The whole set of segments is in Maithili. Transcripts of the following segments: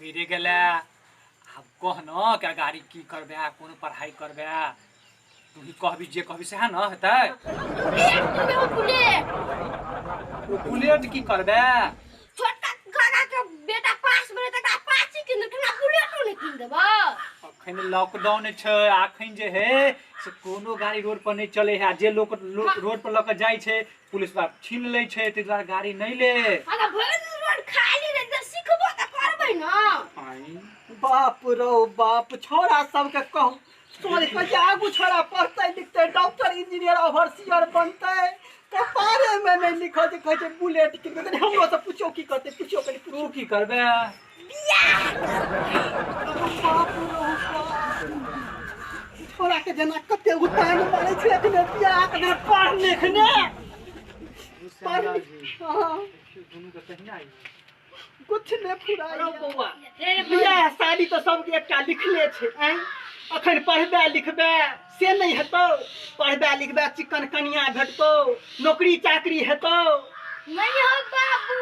भइरे गेलै। आब कह न कि गाड़ी की करबै, कोन पढ़ाई करबै, तू ही कहबी, जे कहबी सएह न हेतै। बुलेट किनबै हो, बुलेट। ओ बुलेट की करबै? छोटका काका के बेटा पास भेलै तकरा अपाची कीन देलकै, हमरा बुलेटो नहि कीन देबऽ? अखन लॉकडाउन छै, अखन जे है से कोनो गाड़ी रोड पर नहि चले है। जे लोक रोड पर लऽ के जाइ छै, पुलिस बाप छीन लै छै, ताहि दुआरे गाड़ी नहि ले। अगर भरि दिन रोड खाली रहै तऽ सिखबो तऽ करबै ने। आँय। बाप रौ बाप, छौड़ा सबके कहू सोच कऽ जे आगू छोड़ा पढ़तै लिखतै, डॉक्टर इंजीनियर ओवरसियर बनतै, कपारेमे नहि लिखल छै, कहै छै बुलेट किनबै। कनि हमरो से पूछो की करतै, पूछो कनि। तू की करबै? बाप रौ बाप, छोड़ा के जेना कते उतान मारै छै अखने बियाह के पढ़ लिख ने पढ़ लिख। हाँ। दुनू के कहिना आई कुछ नहि फुराइ बौआ। बियाह शादी तऽ सबके एकटा लिखले छै। आँय, अखन पढ़बे लिखबे से नहि हेतौ? पढ़बे लिखबे चिकन कनिया भेटतौ, नौकरी चाकरी हेतौ। नहीं हो बाबू,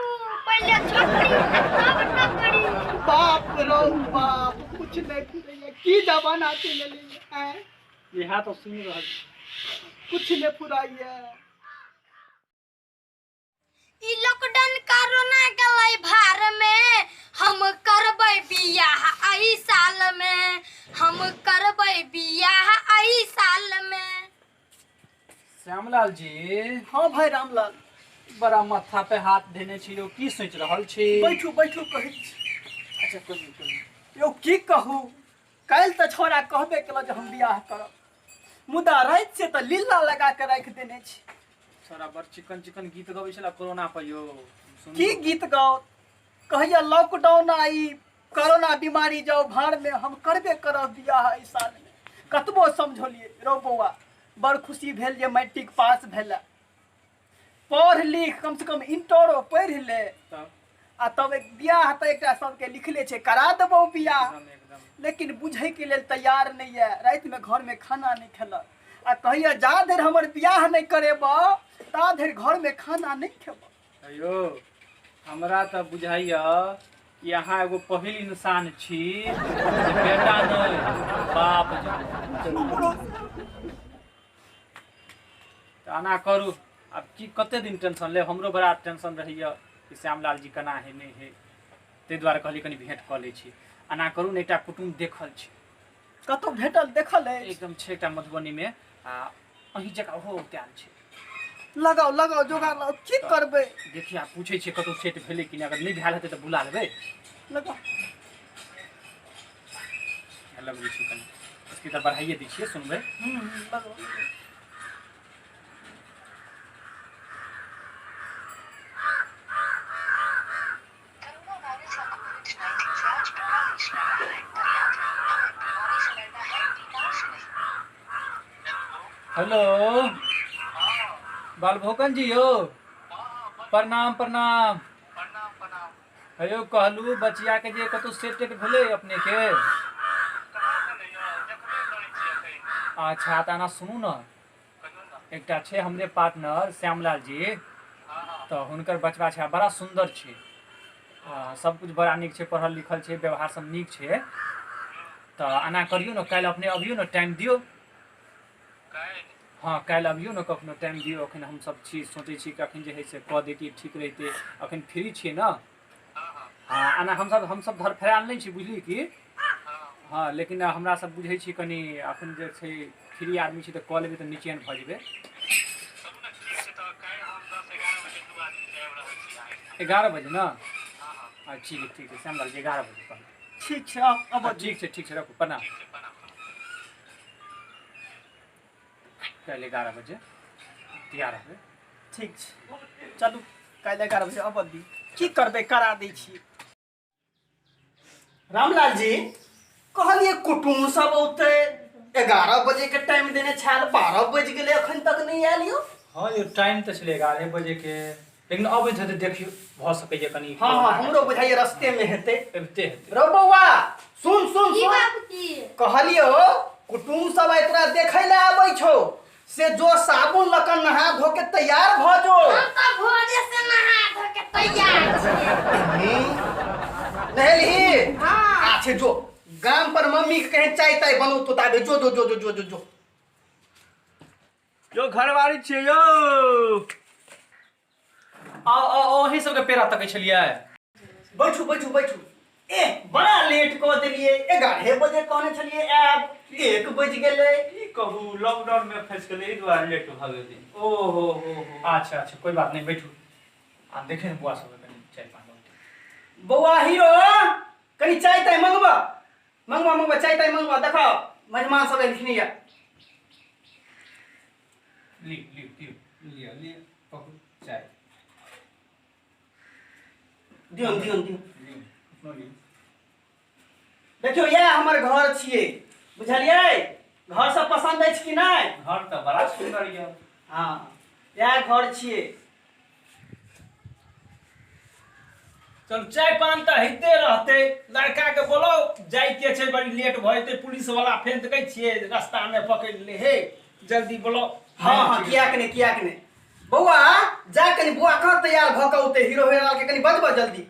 पहले छोकरी तब नौकरी। बाप रौ बाप, कुछ नहि फुरैया। की जमाना चलि एलै? आँय, इएह तऽ सुनि रहल छी। कुछ नहि फुराइया। ई लॉकडाउन कोरोना गेलै भार में, हम करबै बियाह एहि साल में, हम करबै बियाह एहि साल में। श्यामलाल जी। हाँ भाई रामलाल। बड़ा माथा पे हाथ देने छी यौ, की सोचि रहल छी? बैठू बैठू, कहै छी। अच्छा कहियौ कहियौ। यौ की कहू, काल्हि तऽ छौड़ा कहबे केलक जे हम बियाह करब, मुदा राति से तऽ लीला लगा के राखि देने छी। छोरा बड़ चिकन चिकन गीत गबै छला कोरोना पर यौ। सुनू। की गीत गाओ? कहिया लॉकडाउन आई, कोरोना बीमारी जाओ भाड़ में, हम करबे करब बियाह एहि साल में। कतबो समझौलियै, रौ बौआ, बड़ खुशी भेल जे मैट्रिक पास भेला, पढ़ लिख कम से कम इंटरो पढ़ि ले तब आ तब एक बियाह तऽ एकटा सबके लिखले छै, करा देबौ बियाह। एकदम एकदम। लेकिन बुझैके लेल तैयार नहि यऽ। रातिमे घरमे खाना नहि खेलक आ कहैया जा धरि हमर बियाह नहि करेबऽ ता धरि घरमे खाना नहि खेबऽ। यौ हमरा तऽ बुझाइया कि अहाँ एगो पहिल इंसान छी जे बेटा नहि बाप जेबै। तऽ एना करू, आब की कते दिन टेंशन लेब? हमरो बड़ा टेंशन रहैया कि श्यामलाल जी केना है नहि है, ताहि दुआरे कहलियै कनि भेंट कऽ लै छी। एना करू ने, एकटा कुटुम्ब देखल छै। कतहु भेटल देखल अछि? एकदम छै एकटा मधुबनीमे, आ अहीं जकाँ ओहो औतायल छै। लगाउ लगाउ जोगाड़ लगाउ, की करबै? देखिए आब पूछै छियै कतहु सेट भेलै कि नहि, अगर नहि भेल हेतै तऽ बुला लेबै। लगाउ। लगबै छी, कनि स्पीकर बढ़ाइए दै छियै, सुनबै। लगाउ। कोरोना वायरस या कोविड 19 से आज पूरा देश लड़ रहा है, पर याद रहे, हमें बीमारी से लड़ना है, बीमार से नहीं। हेलो बालभोकन जी यौ, प्रणाम प्रणाम। हेयौ कहलू बचिया के जे कतौ सेट टेट भेलै अपने के? अच्छा तऽ एना सुनू ने, एकटा छै हमरे पार्टनर श्यामलाल जी, तऽ हुनकर बचबा छै आ बड़ा सुन्दर छै, आ सबकिछु बड़ा नीक छै, पढ़ल लिखल छै, व्यवहार सब नीक छै। तऽ एना करियौ ने, काल्हि अपने अबियौ ने, टाइम दियौ। हँ काल्हि अबियौ ने, कखनो टाइम दियौ। अखन हमसब छी, सोचै छी कि अखन जे हइ से कऽ दैतियै, ठीक रहितै। अखन फ्री छियै ने? हँ एना हमसब धरफड़ायल नहि छी, बुझलियै की? हँ लेकिन हमरा सब बुझै छी कनि अखन जे छै फ्री आदमी छी, तऽ कऽ लेबै तऽ निचेन भऽ जेबै। 11 बजे ने? हँ ठीक छै ठीक छै श्यामलाल जी, 11 बजे कहलहुँ। ठीक छै, आब हँ, ठीक छै ठीक छै, रखू, प्रणाम। काल्हि 11 बजे तैयार रहबै। ठीक छै, चलू काल्हि 11 बजे अबऽ दी। की करबै, करा दै छी। रामलाल जी, कहलिए कुटुम्ब सब औते, 11 बजे के टाइम देने छल, 12 बज गेलै, अखन तक नहि आयल यौ। हँ यौ, टाइम तऽ छलै 11 बजे के, लेकिन अबैत हेतै, देखियौ भऽ सकैए कनि। हाँ हाँ, हमरो बुझाइए रस्ते में हेतै। अबिते हेतै। रौ बौआ, सुन सुन की सुन। बाबूजी? कहलियो कुटुम्ब सब आइ तोरा देखै लए आबै छौ, से जो साबुन लऽ कऽ नहा धो के तैयार भऽ जो। हम तऽ भोरे से नहा धो के तैयार छियै। नहेलही? हाँ। अच्छा जो गाम पर मम्मी के कहे चाय ताय बनौतो ताबे, जो जो जो जो जो जो जो। यो घरवाली छियै यौ। आओ आओ, अहीं सबके पेड़ा तकै छलियै। बैठू बैठू बैठू। ए बड़ा लेट कऽ देलियै, 11 बजे कहने छलियै आयब, 1 बजि गेलै। की कहू, लॉकडाउन में फंसि गेलै, एहि दुआरे लेट भऽ गेलै। ओ हो हो हो, अच्छा अच्छा, कोई बात नहीं, बैठू। आ देखे ने बुआ सबके कनि चाय पान बनतै। बौआ हीरो, कनि चाय ताय मंगबा मंगबा मंगबा, चाय ताय मंगबा। देखो मेहमान सब एलखिन या। ली ली दियौ। लिअ लिअ, पकड़ू चाय। दियौ दियौ दियौ। लियौ, अपनो लियौ। देखियौ इएह हमर घर छियै, बुझलियै? घर सब पसन्द अछि कि नहि? घर तऽ बड़ा सुन्दर यऽ। हँ, इएह घर छियै। चलू चाय पान तऽ होइते रहतै, लड़का के बोलाउ, जाइके छै, बड़ी लेट भऽ जेतै, पुलिस वाला फेर तऽ कहै छियै रास्ता मे पकड़ि ले हे, जल्दी बोलाउ। हँ हँ, कियाक नहि, कियाक नहि। बौआ जा कनि बौआ कहाँ तैयार भऽ कऽ औतै, हीरो हीरो के कनि बजबऽ जल्दी।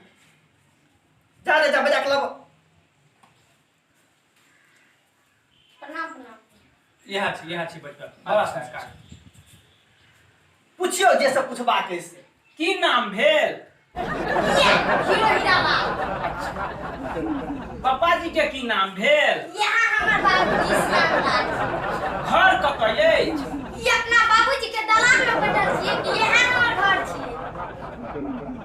जा रे जा, बजा के लाबऽ। प्रणाम प्रणाम। यहाँ छी, यहाँ छी बचबा, बड़ा संस्कार। पुछियौ जे सब पुछबाक अछि से। की नाम भेल? ये हीरो हीरालाल। पापाजी के की नाम भेल? यहाँ हमर बाबूजी श्यामलाल। घर कतऽ अछि? ई अपना बाबूजी के दलान में बैठल छियै कि यहाँ हमर घर छियै।